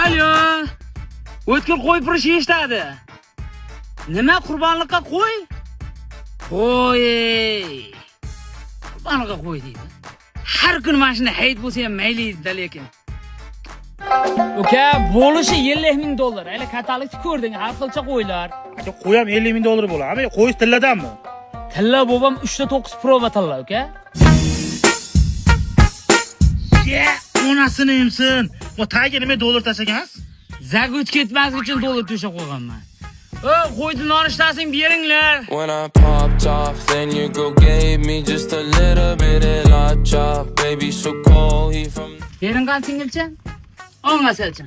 Alo. O'tkir qo'y purish eshitadi. Nima qurbonlikqa qo'y? Qo'y. Qurbonlikqa qo'y deydi. Har kun mana shunday hayit bo'lsa ham mayli edi lekin. Uka, bo'lishi 50 ming dollar. Hali katalogni ko'rding, har xilcha qo'ylar. Aka, qo'y ham 50 ming dollar bo'ladimi? Qo'y tilladanmi? Tilla bobam 3.9 proba tilla, uka. Ye, onasini emsin. Bu tagiga nima dollar tashlagansiz? Zagut ketmaslik uchun dollar to'shab qo'yganman. O, qo'yni nonushtasini beringlar. When I popped off, then your girl gave me just a little bit of la chop. Baby, so cold, he from. Bering qani singilcha. Ong asalcha.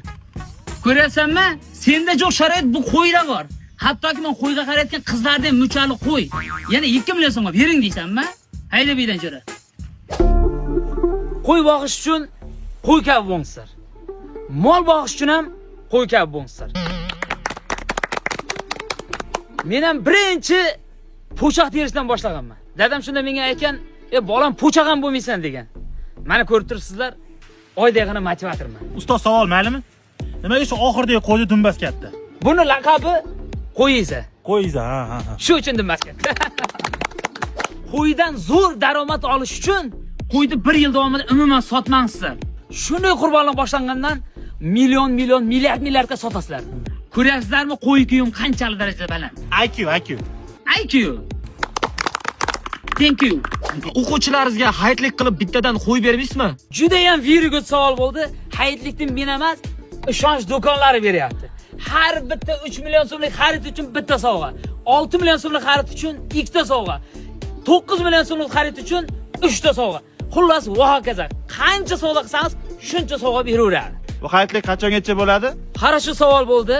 Ko'ryapsanmi? Senda yo'q sharoit bu qo'yda bor. Hattoki men qo'yga qarayotgan qizlarda ham muchali qo'y. Yana 2 million so'mga bering deysanmi? Hayda bu yerdan jo'ra. Qo'y boqish uchun qo'y kabi bo'ngsizlar. Mol boqish uchun ham qo'y kabi bo'ngsizlar. Men ham birinchi po'choq terishdan boshlaganman. Dadam shunda menga aytgan, "E bolam, po'choq ham bo'lmaysan" degan. Mana ko'rib turibsizlar, oydaygina motivatorman. Ustoz, savol maylimi? Nimaga shu oxiridagi qo'yni dumbas katta? Buni laqabi Qo'yiza. Qo'yiza, ha, ha, ha. Shu uchun dumbas katta. Qo'ydan zo'r daromad olish uchun qo'yni bir yil davomida umuman sotmangsizlar. Shunday qurbonlik boshlangandan million million, milliard milliardga sotasizlar. Ko'ryapsizlarmi, qo'y kuyim qanchalik darajada baland. IQ, IQ. IQ. Thank you. O'quvchilaringizga hayitlik qilib bittadan qo'y bermaysizmi? Judayam very good savol bo'ldi. Hayitlikni men emas, ishonch do'konlari beryapti. Har bitta 3 million so'mlik xarid uchun bitta sovg'a, 6 million so'mlik xarid uchun ikkita sovg'a, 9 million so'mlik xarid uchun 3 ta sovg'a. Xullas, va hokazo. Qancha savdo qilsangiz, shuncha sovg'a beraveradi. Bu hayitlik qachongacha bo'ladi? Хорошо savol bo'ldi.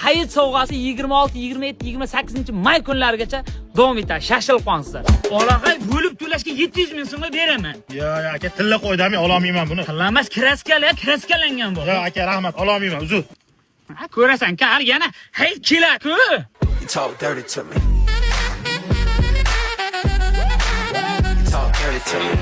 Hayit sovg'asi 26, 27, 28 may kunlarigacha davom etadi. Shashilib qolsizlar. Olaqay bo'lib to'lashga 700 ming so'mga beraman. Yo, yo, aka, tilla qo'ydami? Ololmayman buni. Tilla emas, kraskalar, kraskalangan bu. Yo, aka, rahmat, ololmayman, uzr. Ha, ko'rasan, hali yana hayit keladi-ku. You talk dirty to me. You talk dirty to me.